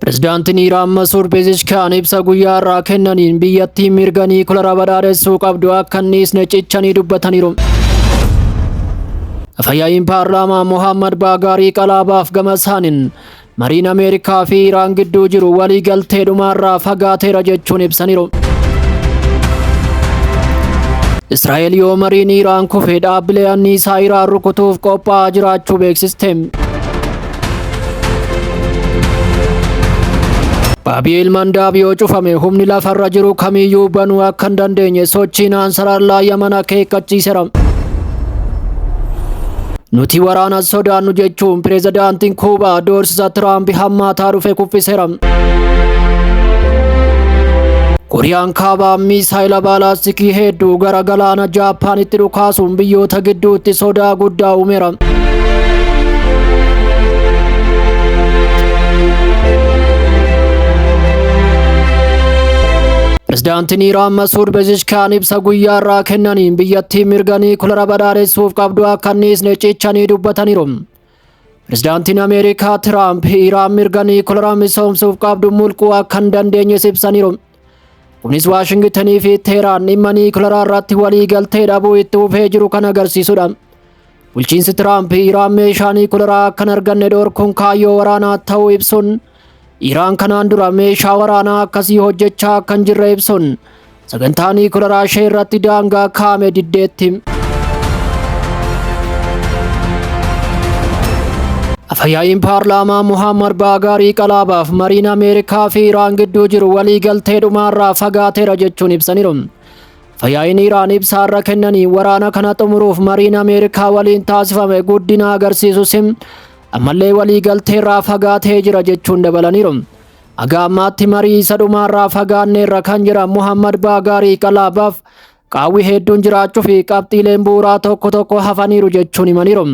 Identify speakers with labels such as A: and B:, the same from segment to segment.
A: Pirezidaantiin Iraan Masuud Pezeshkiyan ibsa guyyaa har'aa kennaniin biyyattiin mirga niikulara badhaadhessuu qabdu akka hin dhiisne cichanii dubbataniiru. Afyaa'iin paarlaamaa Mohammad Baagaarii Qalaabaaf gama isaaniin mariin Ameerikaa fi Iraan gidduu jiru waliigaltee dhumaarraa fagaateera jechuun ibsaniiru. Israa'el yoo mariin Iraan kufe dhaabbilee anniisaa Iraan rukutuuf qophaa'aa jiraachuu beeksiste. Baabi'eel Mandaab yoo cufame humni lafarra jiru kamiyyuu banuu akka hin dandeenye sochiin Ansarallaa Yaman akeekkachiiseera. Nuti waraana sodaannu jechuun pireezidaantiin Kuubaa doorsisa Tiraamp hammaataa dhufe kuffiseera. Koriyaan Kaabaa miisaayila baalaastikii hedduu gara galaana Jaappaanitti dhukaasuun biyyoota gidduutti sodaa guddaa uumeera. Pirezidaantiin Iraan Masuud Pezeshkiyan ibsa guyyaa irraa kennaniin biyyattii mirga niikulara badhaadhessuuf qabdu akka hin dhiisne cichanii dubbataniiru. Pirezidaantiin Ameerikaa Tiraamp Iraan mirga niikulara misoomsuuf qabdu mulquu akka hin dandeenyes ibsaniiru. Kunis Waashingitanii fi Teeraan dhimma niikularaa irratti walii galtee dhabuu itti fufee jiru kan agarsiisudha. Bulchiinsi Tiraamp Iraan meeshaa niikularaa akka hin arganne dhorkuun kaayyoo waraanaa ta'uu ibsuun Iraan kanaan dura meeshaa waraanaa akkasii hojjechaa akka hin jirre ibsuun sagantaa niikularaa ishee irratti daangaa kaa'ame diddeetti. Afyaa'iin paarlaamaa Muhammad Baagaarii Qalaabaaf mariin Ameerikaa fi Iraan gidduu jiru walii galtee dhumaarraa fagaateera jechuun ibsaniiru. Afyaa'iin Iraan ibsa har'a kennanii waraana kana xumuruuf mariin Ameerikaa waliin taasifame guddina agarsiisus ammallee walii galteerraa fagaatee jira jechuun dabalaniiru. Haga ammaatti marii isa dhumaarraa fagaanneerra kan jedhan Muhammad Baagaarii Qalaabaaf qaawwi hedduun jiraachuu fi qabxiileen bu'uuraa tokko tokko hafaniiru jechuun himaniiru.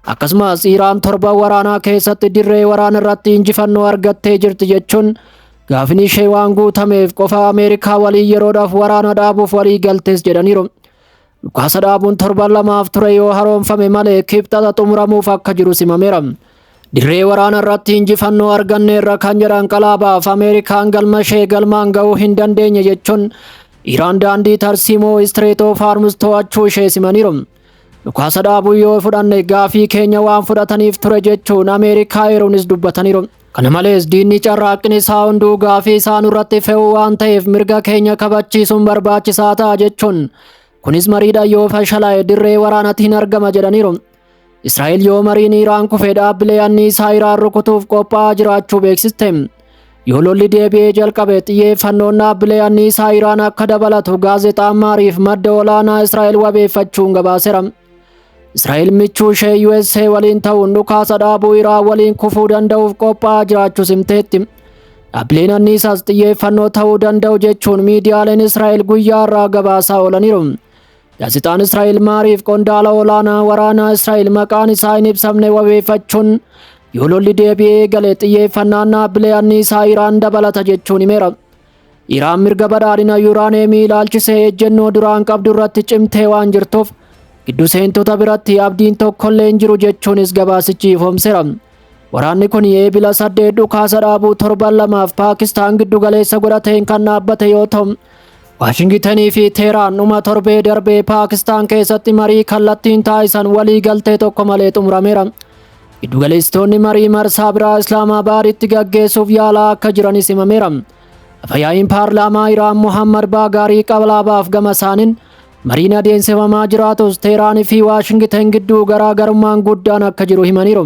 A: Akkasumas Iraan torban waraanaa keessatti dirree waraana irratti injifannoo argattee jirti jechuun gaafin ishee waan guutameef qofa Ameerikaa waliin yeroodhaaf waraana dhaabuuf walii galtes jedhaniiru. Dhukaasa dhaabuun torban lamaaf ture yoo haroomfame malee kibxata xumuramuuf akka jiru simameera. Dirree waraana irratti injifannoo arganneerra kan jedhan Qalaabaaf Ameerikaan galma ishee galmaan ga'uu hin dandeenye jechuun Iraan daandii tarsiimoo Strait of Hormuz to'achuu ishee simaniiru. Dhukaasa dhaabuu yoo fudhanne gaafii keenya waan fudhataniif ture jechuun Ameerikaa eeruunis dubbataniiru. Kana malees diinni carraaqqin isaa hunduu gaafii isaa nurratti fe'uu waan ta'eef mirga keenya kabachiisuun barbaachisaa ta'a jechuun kunis mariidhaan yoo fashalaa'e dirree waraanatti hin argama jedhaniiru. Israa'el yoo mariin Iraan kufe dhaabbilee anniisaa Iraan rukutuuf qophaa'aa jiraachuu beeksiste. Yoo lolli deebi'ee jalqabe xiyyeeffannoon dhaabbilee anniisaa Iraan akka dabalatu gaazexaan Maariif madda olaanaa Israa'el wabeeffachuun gabaaseera. Israa'el michuu ishee USA waliin ta'uun dhukaasa dhaabuu Iraan waliin kufuu danda'uuf qophaa'aa jiraachuu simteetti. Dhaabbileen anniisaas xiyyeeffannoo ta'uu danda'u jechuun miidiyaaleen Israa'el guyyaa irraa gabaasaa oolaniiru. Gaazexaan Israa'el Maariif qondaala olaanaa waraanaa Israa'el maqaan isaa hin ibsamne wabeeffachuun yoo lolli deebi'ee eegale xiyyeeffannaan dhaabbilee anniisaa Iraan dabalata jechuun himeera. Iraan mirga badhaadhina yuuraaneemii ilaalchisee ejjennoo duraan qabdu irratti cimtee waan jirtuuf giddu seentota biratti abdiin tokkollee hin jiru jechuunis gabaasichi ifoomseera. Waraanni kun Eebila 8 dhukaasa dhaabuu torban lamaaf Paakistaan giddu galeessa godhateen kan dhaabbate yoo ta'u, Waashingitanii fi Teeraan dhuma torbee darbee Paakistaan keessatti marii kallattiin taasisan walii galtee tokko malee xumurameera. Giddugaleessitoonni marii marsaa biraa Islaamaabaaditti gaggeessuuf yaalaa akka jiranis himameera. Afyaa'iin paarlaamaa Iraan Muhammad Baagaarii Qalaabaaf gama isaaniin mariin adeemsifamaa jiraatus Teeraanii fi Waashingiten gidduu garaagarummaan guddaan akka jiru himaniiru.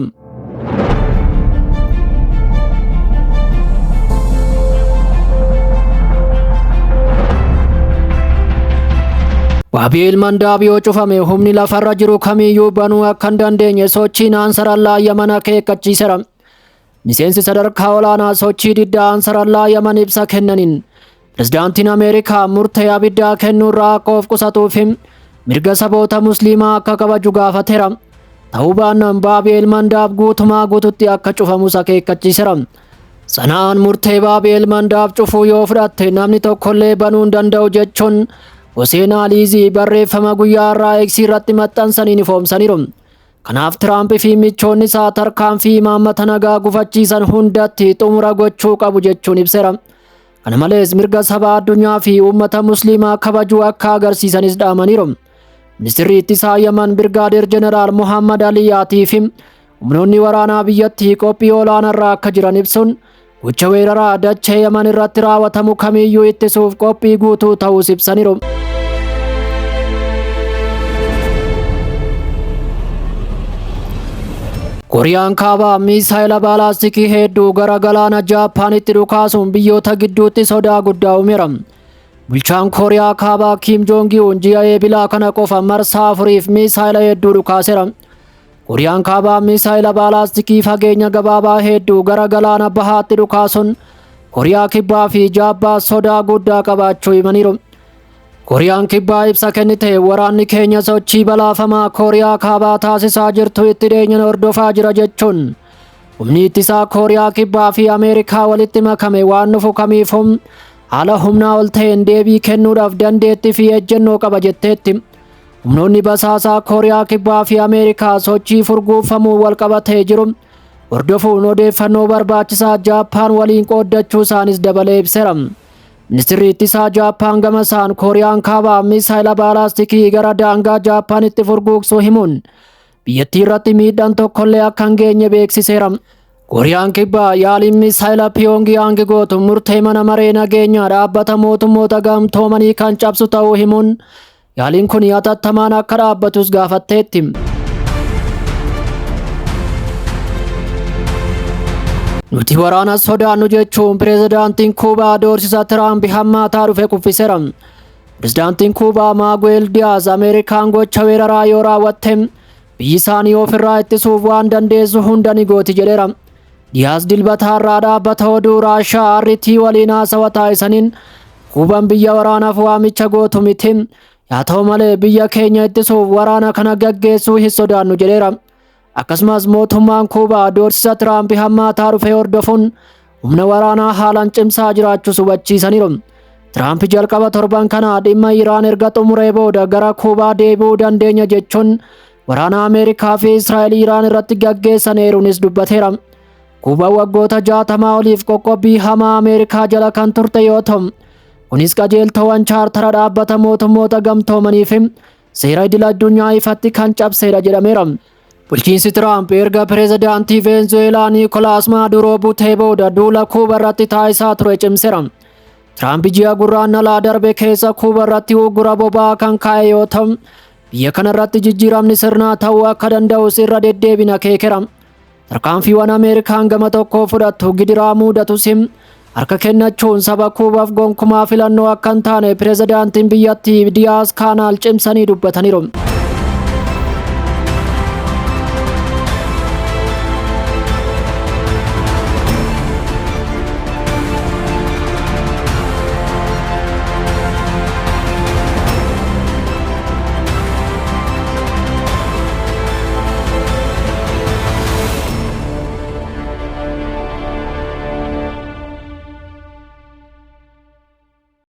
A: Baabi'eel Mandaab yoo cufame humni lafarra jiru kamiyyuu banuu akka hin dandeenye sochiin Ansarallaa Yaman akeekkachiiseera. Miseensi sadarkaa olaanaa sochii diddaa Ansarallaa Yaman ibsa kennaniin pirezidaantiin Ameerikaa murtee abiddaa kennuurraa akka of qusatuu fi mirga saboota musliimaa akka kabaju gaafateera. Ta'uu baannaan Baabi'eel Mandaab guutumaa guututti akka cufamus akeekkachiiseera. Sana'aan murtee Baabi'eel Mandaab cufuu yoo fudhatte namni tokkollee banuu hin danda'u jechuun Hoseen Aliizii barreeffama guyyaa har'aa X irratti maxxansaniin ifoomsaniiru. Kanaaf Tiraamp fi michoonni isaa tarkaanfii imaammata nagaa gufachiisan hundatti xumura gochuu qabu jechuun ibseera. Kana malees mirga saba addunyaa fi uummata Musliimaa kabajuu akka agarsiisanis dhaamaniiru. Ministirri ittisaa Yaman Birgaadeer Jeneraal Muhammad Aliyaatii fi humnoonni waraanaa biyyattii qophii olaanaarra akka jiran ibsuun gocha weeraraa dachee Yaman irratti raawwatamu kamiyyuu ittisuuf qophii guutuu ta'uus ibsaniiru. Kooriyaan Kaabaa miisaayila baalaastikii hedduu gara galaana Jaappaanitti dhukaasuun biyyoota gidduutti sodaa guddaa uumeera. Bulchaan Kooriyaa Kaabaa Kim Joong Un ji'a Eebilaa kana qofa marsaa afuriif miisaayila hedduu dhukaaseera. Kooriyaan Kaabaa miisaayila baalaastikii fageenya gabaabaa hedduu gara galaana bahaatti dhukaasuun Kooriyaa Kibbaa fi Jaappaan sodaa guddaa qabaachuu himaniiru. Kooriyaan Kibbaa ibsa kennite waraanni keenya sochii balaafamaa Kooriyaa Kaabaa taasisaa jirtu itti dhiyeenyaan hordofaa jira jechuun humni ittisaa Kooriyaa Kibbaa fi Ameerikaa walitti makame waan dhufu kamiifuu haala humnaa ol ta'een deebii kennuudhaaf dandeettii fi ejjennoo qaba jetteetti. Humnoonni basaasaa Kooriyaa Kibbaa fi Ameerikaa sochii furguuffamuu wal qabatee jiru hordofuun odeeffannoo barbaachisaa Jaappaan waliin qooddachuu isaanis dabalee ibseera. Ministirri ittisaa Jaappaan gama isaan Kooriyaan Kaabaa miisaayila baalaastikii gara daangaa Jaappaanitti furguugsuu himuun biyyattii irratti miidhaan tokkollee akka hin geenye beeksiseera. Kooriyaan Kibbaa yaaliin miisaayila Piyoongiyaang gootu murtee mana maree nageenyaa dhaabbata mootummoota gamtoomanii kan cabsu ta'uu himuun yaaliin kun hatattamaan akka dhaabbatus gaafatteetti. Nuti waraana sodaannu jechuun pireezidaantiin Kuubaa doorsisa Tiraamp hammaataa dhufe kuffiseera. Pireezidaantiin Kuubaa Maaguweel Diyaaz Ameerikaan gocha weeraraa yoo raawwatte biyyi isaanii ofirraa ittisuuf waan dandeessu hunda ni gooti jedheera. Diyaaz dilbataarraa dhaabbata oduu Raashaa RT waliin haasawa taasisaniin Kuubaan biyya waraanaaf waamicha gootu miti. Haa ta'u malee biyya keenya ittisuuf waraana kana gaggeessuu hin sodaannu jedheera. Akkasumas mootummaan Kuubaa doorsisa Tiraamp hammaataa dhufe hordofuun humna waraanaa haalaan cimsaa jiraachuus hubachiisaniiru. Tiraamp jalqaba torban kana dhimma Iraan erga xumuree booda gara Kuubaa deebi'uu dandeenya jechuun waraana Ameerikaa fi Israa'el Iraan irratti gaggeessan eeruunis dubbateera. Kuubaan waggoota 60 oliif qoqqobbii hamaa Ameerikaa jala kan turte yoo ta'u, kunis qajeeltowwan chaartara dhaabbata mootummoota gamtoomanii fi seera idil addunyaa ifatti kan cabseedha jedhameera. Bulchiinsi Tiraamp erga pireezidaantii Veenzuweelaa Niikolaas Maaduroo butee booda duula Kuuba irratti taasisaa ture cimseera. Tiraamp ji'a gurraandhalaa darbe keessa Kuuba irratti uggura boba'aa kan kaa'e yoo ta'u, biyya kana irratti jijjiiramni sirnaa ta'uu akka danda'us irra deddeebiin akeekeera. Tarkaanfiiwwan Ameerikaan gama tokkoo fudhattu gidiraa mudatus harka kennachuun saba Kuubaaf gonkumaa filannoo akka hin taane pireezidaantiin biyyattii Diyaas Kaanaal cimsanii dubbataniiru.